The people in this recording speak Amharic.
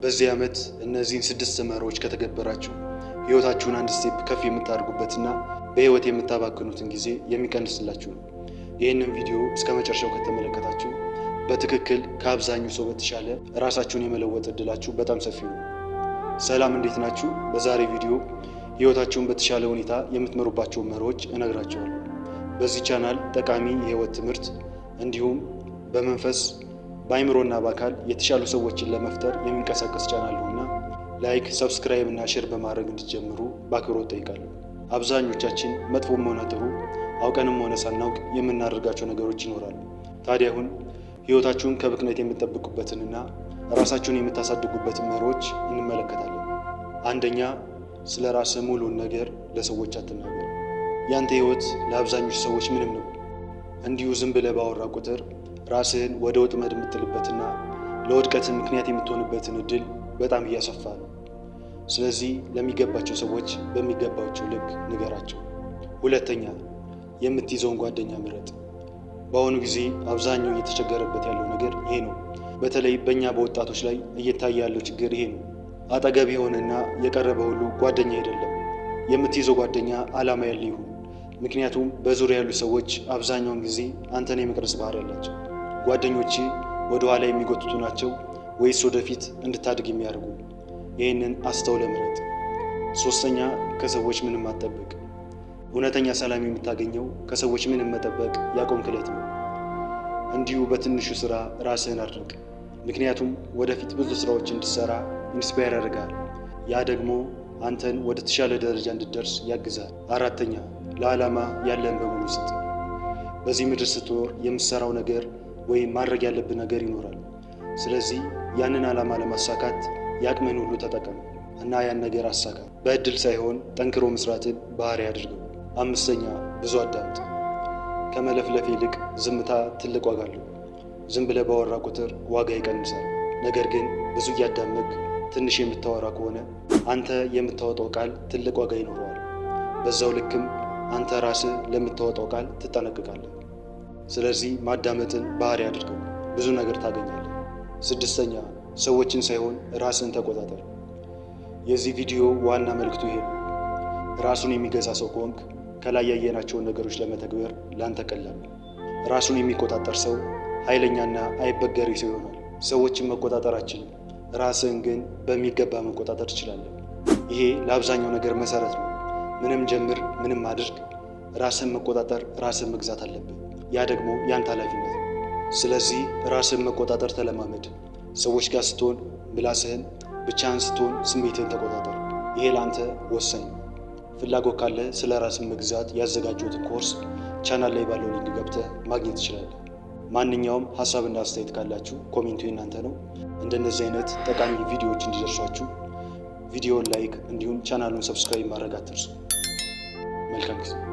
በዚህ ዓመት እነዚህን 6 መርሆች ከተገበራችሁ ሕይወታችሁን አንድ step ከፍ የምታደርጉበትና በሕይወት የምታባክኑትን ጊዜ የሚቀንስላችሁ ነው። ይህንን ቪዲዮ እስከ መጨረሻው ከተመለከታችሁ በትክክል ከአብዛኛው ሰው በተሻለ ራሳችሁን የመለወጥ እድላችሁ በጣም ሰፊ ነው። ሰላም፣ እንዴት ናችሁ? በዛሬ ቪዲዮ ሕይወታችሁን በተሻለ ሁኔታ የምትመሩባቸውን መርሆች እነግራችኋለሁ። በዚህ ቻናል ጠቃሚ የሕይወት ትምህርት እንዲሁም በመንፈስ፣ በአይምሮና በአካል የተሻሉ ሰዎችን ለመፍጠር የሚንቀሳቀስ ቻናል ነውና like፣ subscribe እና share በማድረግ እንዲጀምሩ በአክብሮት እጠይቃለሁ። አብዛኞቻችን መጥፎም ሆነ ጥሩ አውቀንም ሆነ ሳናውቅ የምናደርጋቸው ነገሮች ይኖራሉ። ታዲያ አሁን ሕይወታችሁን ከብክነት የምትጠብቁበትንና ራሳችሁን የምታሳድጉበትን መርሆች እንመለከታለን። አንደኛ፣ ስለ ራስህ ሙሉውን ነገር ለሰዎች አትናገር። ያንተ ሕይወት ለአብዛኞቹ ሰዎች ምንም ነው። እንዲሁ ዝም ብለህ ባወራ ቁጥር ራስህን ወደ ወጥመድ የምትጥልበትና ለውድቀት ምክንያት የምትሆንበትን እድል በጣም እያሰፋ ነው። ስለዚህ ለሚገባቸው ሰዎች በሚገባቸው ልክ ንገራቸው። ሁለተኛ፣ የምትይዘውን ጓደኛ ምረጥ። በአሁኑ ጊዜ አብዛኛው እየተቸገረበት ያለው ነገር ይሄ ነው። በተለይ በእኛ በወጣቶች ላይ እየታየ ያለው ችግር ይሄ ነው። አጠገብ የሆነና የቀረበ ሁሉ ጓደኛ አይደለም። የምትይዘው ጓደኛ ዓላማ ያለ ይሁን። ምክንያቱም በዙሪያ ያሉ ሰዎች አብዛኛውን ጊዜ አንተን የመቅረጽ ባህሪ ያላቸው። ጓደኞቼ ወደ ኋላ የሚጎትቱ ናቸው ወይስ ወደፊት እንድታድግ የሚያደርጉ? ይህንን አስተውለ ምረጥ። ሶስተኛ፣ ከሰዎች ምንም አትጠብቅ። እውነተኛ ሰላም የምታገኘው ከሰዎች ምንም መጠበቅ ያቆምክ ዕለት ነው። እንዲሁ በትንሹ ስራ ራስህን አድንቅ። ምክንያቱም ወደፊት ብዙ ስራዎች እንድትሰራ inspire ያደርግሃል። ያ ደግሞ አንተን ወደ ተሻለ ደረጃ እንድትደርስ ያግዛል። አራተኛ፣ ለዓላማ ያለን በሙሉ ስጥ። በዚህ ምድር ስትኖር የምትሰራው ነገር ወይም ማድረግ ያለብህ ነገር ይኖራል። ስለዚህ ያንን ዓላማ ለማሳካት የአቅምህን ሁሉ ተጠቀም እና ያን ነገር አሳካ። በእድል ሳይሆን ጠንክሮ መስራትን ባህሪ አድርገው። አምስተኛ፣ ብዙ አዳምጥ። ከመለፍለፍ ይልቅ ዝምታ ትልቅ ዋጋ አለው። ዝም ብለህ ባወራ ቁጥር ዋጋ ይቀንሳል። ነገር ግን ብዙ እያዳመጥክ ትንሽ የምታወራ ከሆነ አንተ የምታወጣው ቃል ትልቅ ዋጋ ይኖረዋል። በዛው ልክም አንተ ራስህ ለምታወጣው ቃል ትጠነቅቃለህ። ስለዚህ ማዳመጥን ባህሪ አድርገው፣ ብዙ ነገር ታገኛለህ። ስድስተኛ፣ ሰዎችን ሳይሆን ራስን ተቆጣጠር። የዚህ ቪዲዮ ዋና መልእክቱ ይሄ ነው። ራሱን የሚገዛ ሰው ከሆንክ ከላይ ያየናቸውን ነገሮች ለመተግበር ላንተ ቀላል ነው። ራሱን የሚቆጣጠር ሰው ኃይለኛና አይበገሬ ሰው ይሆናል። ሰዎችን መቆጣጠር አትችልም፣ ራስህን ግን በሚገባ መቆጣጠር ትችላለህ። ይሄ ለአብዛኛው ነገር መሰረት ነው። ምንም ጀምር፣ ምንም አድርግ፣ ራስህን መቆጣጠር፣ ራስህን መግዛት አለብህ። ያ ደግሞ ያንተ ኃላፊነት ነው። ስለዚህ ራስህን መቆጣጠር ተለማመድ። ሰዎች ጋር ስትሆን ምላስህን፣ ብቻህን ስትሆን ስሜትህን ተቆጣጠር። ይሄ ለአንተ ወሳኝ ነው። ፍላጎት ካለ ስለ ራስን መግዛት ያዘጋጀሁትን ኮርስ ቻናል ላይ ባለው link ገብተህ ማግኘት ትችላለህ። ማንኛውም ሀሳብና አስተያየት ካላችሁ comment ኡ የእናንተ ነው። እንደነዚህ አይነት ጠቃሚ ቪዲዮዎች እንዲደርሷችሁ ቪዲዮውን like እንዲሁም ቻናሉን subscribe ማድረግ አትርሱ። መልካም ጊዜ።